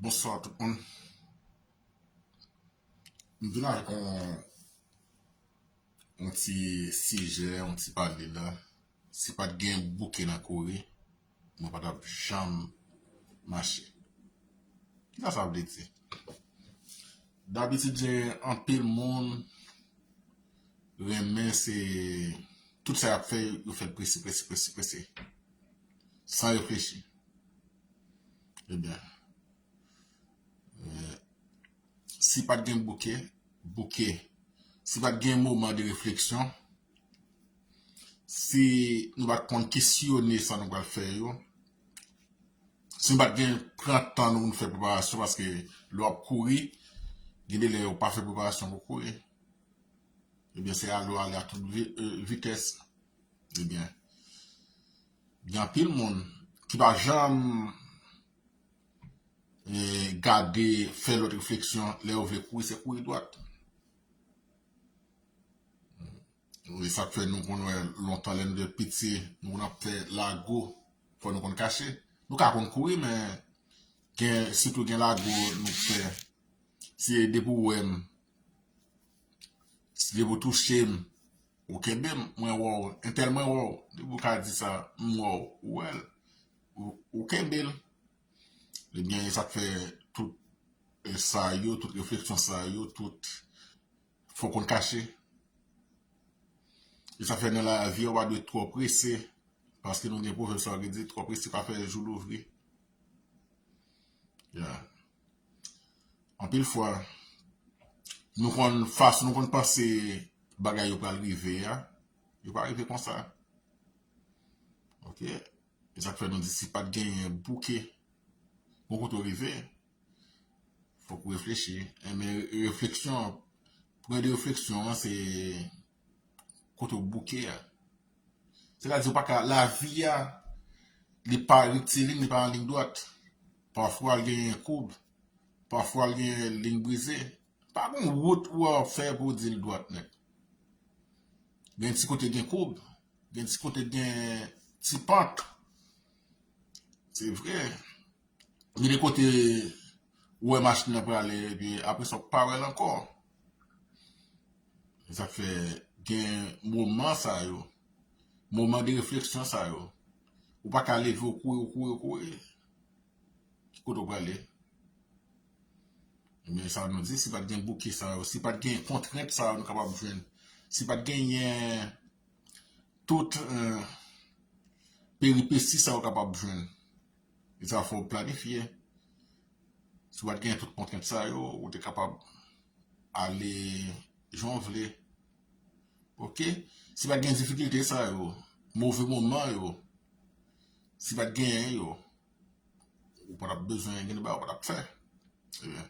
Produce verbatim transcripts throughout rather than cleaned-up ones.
Bonswa tout moun. M vin avèk yon, yon ti sijè, yon ti pale la. Si pa t gen bouke nan kouri, mwen pa t ap janm mache. Kisa sa vle di? Dabitid, gen anpil moun renmen se tout sa y ap fè, yo fè l prese, prese, prese, prese. San reflechi. Ebyen, eh, si pa t gen bouke, bouke, si pa t gen moman de refleksyon, si nou pa t konn kesyone sa nou pral fè yo, si nou pa t gen pran tan nou pou nou fè preparasyon, paske lè w ap kouri, gen de lè ou pa fè preparasyon pou kouri, ebyen, se ale w ale a tout vi- eh, vitès. Ebyen, gen anpil moun ki pa janm eh, gade, fè lòt refleksyon, lè yo vle kouri, se kouri dwat. E sa k fè nou konn wè lontan, lè nou te piti, nou konn ap fè lago, fò nou konn kache. Nou ka konn kouri, men gen, sitou gen lago nou fè. Si depi w wè m, si depi w touche m, ou kenbe m, mwen wè w, entèl mwen wè w. Depi w ka di sa, m wè w, ou wè l, ou, ou kenbe l. Ebyen, e sa k fè tout, eh, sa yo, tout refleksyon sa yo, tout, fò w konn kache. E sa fè nan lavi a, ou pa dwe twò prese, paske nou gen pwovèb sa yo ki di, twò prese pa fè jou louvri. Ya. Anpil fwa, nou konn, fason nou konn panse bagay yo pral rive a, yo pa rive konsa. Oke? E sa k fè nou di, si pa t genyen bouke, bon kote w rive, fòk ou reflechi. Enben, refleksyon, pwen de refleksyon an, se kote w bouke a. Sètadi, ou pa ka, lavi a, li pa rektilin, li pa an liy dwat. Pafwa, l genyen koub. Pafwa, l genyen liy brize. Pa gen wout ou ap fè pou w di l dwat nèt. Gen ti kote gen koub, gen ti kote gen ti pant. Se vre. Gen de kote ou wè machin nan prale, epi apre sa, ou pa wè l ankò. E sa k fè gen moman sa yo, moman de refleksyon sa yo. Ou pa ka leve, ou kouri, ou kouri, ou kouri. Ki kote w prale? Ebyen, sa nou di, si pa t gen bouke sa yo, si pa t gen kontrent sa yo nou kapab jwenn, si pa t genyen tout, eh, peripesi sa yo kapab jwenn, e sa fò w planifye. Si w pa t genyen tout kontrent sa yo, ou te kapab ale jan w vle. Oke? Si pa t gen difikilte sa yo, move moman yo, si pa t genyen yo, ou pa t ap bezwen gen bagay ou pa t ap fè. Ebyen,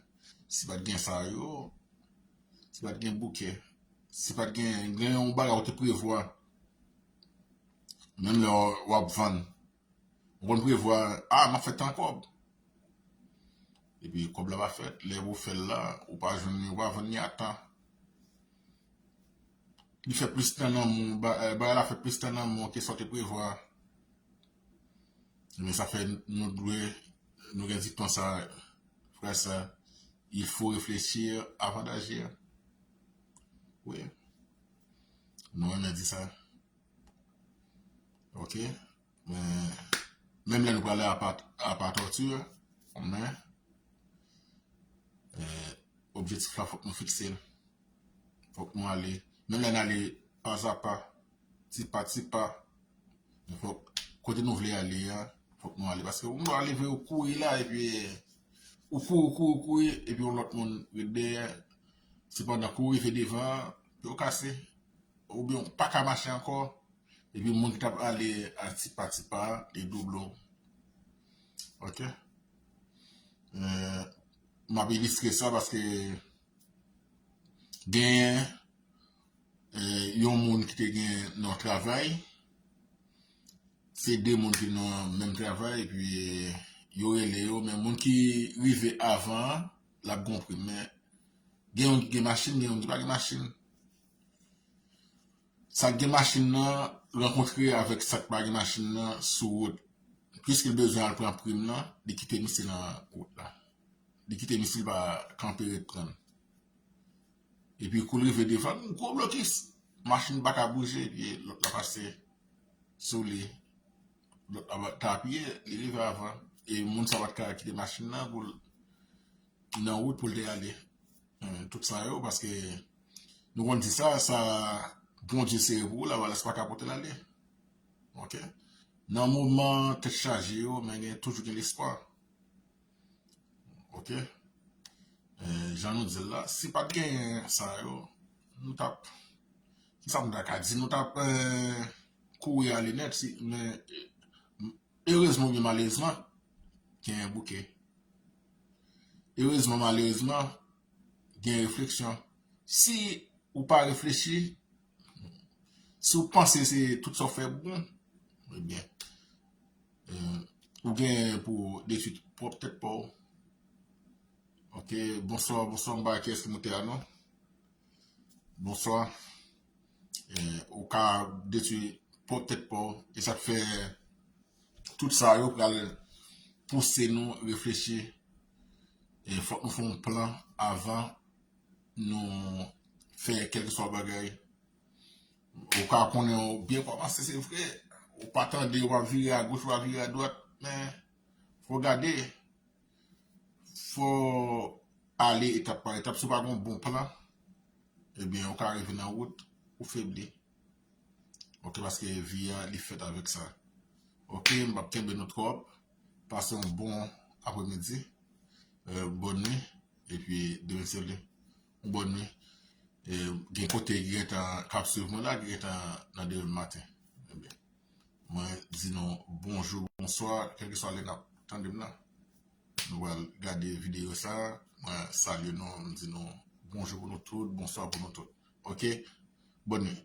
si pa t gen sa yo, si pa t gen bouke, si pa t gen, gen yon bagay ou te prevwa, menm lè w ap vann, ou konn prevwa, a, m ap fè tan kòb. Epi kòb la pa fèt, lè pou fè l la, ou pa jwenn li, ou pa vann li a tan. Li fè plis tan nan men w, ba- eh, bagay la fè plis tan nan men w ke sa w te prevwa. Men sa fè nou dwe, nou gen dikton sa, frè sa, il faut réfléchir avant d'agir. Wi. Nou renmen di sa. Oke? Men, menm lè nou prale apa, apa tòti, men, eh, objektif la fòk nou fikse l. Fòk nou ale. Menm lè n ale pa a pa, ti pa, ti pa. Men fòk, kote nou vle ale a, fòk nou ale. Paske ou pa leve ou kouri la, epi ou kouri, ou kouri, ou kouri, epi yon lòt moun ret dèyè. Sepandan, kou ou rive devan, pye w kase. Oubyen ou pa ka mache ankò. Epi moun ki t ap ale a ti pa, ti pa, li double w. Oke? Eh, m ap ilistre sa paske genyen, eh, yon moun ki te gen nan yon travay, se de moun ki nan menm travay, epi, eh, yo rele yo, men moun ki rive avan an, l ap gen yon prim. Men gen youn ki gen machin, gen youn ki pa gen machin. Sa k gen machin nan rankontre avèk sa k pa gen machin nan sou wout. Piske l bezwen al pran prim nan, li kite misye nan wout la. Li kite misil pa kanpe ret pran l. Epi kou l rive devan l, gwo blokis. Machin pa ka bouje, epi lòt la pase sou li. Lòt la ta apiye, li rive avan. E moun sa pa t ka kite machin nan pou l nan wout pou l te ale. Eh, tout sa yo, paske nou konn di sa, sa Bondye sere pou ou, Lavalas pa ka pote l ale. Ok? Nan moman tèt chaje yo, men gen toujou gen lespwa. Ok? Eh, jan nou di l la, si pa t genyen sa yo, nou t ap, kisa m ta ka di, nou t ap eh, kouri ale nèt, si, men erezman oubyen malerezman, gen bouke. Erezman, malerezman, gen refleksyon. Si ou pa reflechi, si w panse se tout sa w fè bon, ebyen, eh, ou gen pou detwi pwòp tèt pa w. Ok, bonswa, bonswa, m pa wè kiyès ki moute a non. Bonswa. Eh, ou ka detwi pwòp tèt pa w. E sa k fè tout sa yo pral pouse nou reflechi. E fòk nou fè yon plan avan nou fè kèlkeswa bagay. Ou ka konnen w byen kòmanse, se vre. Ou pa tande, w ap vire agoch, w ap vire adwat. Men, fò gade. Fò ale etap pa etap. Si w pa gen yon bon plan, ebyen, ou ka rive nan wout, ou febli. Ok, paske vi a, li fèt avèk sa. Ok, m p ap kenbe nou twòp. Pase yon bon apremidi. Eh, bòn nwi. Epi, demen se li. Yon bòn nwi. Eh, gen kote ki gentan k ap swiv mwen la, ki gentan nan demen maten. Ebyen, mwen di nou bonjou, bonswa, kèlkeswa lè n ap tande m nan. Nou pral gade videyo sa. Mwen salye nou, m di nou bonjou pou nou tout, bonswa pou nou tout. Ok? Bòn nwi.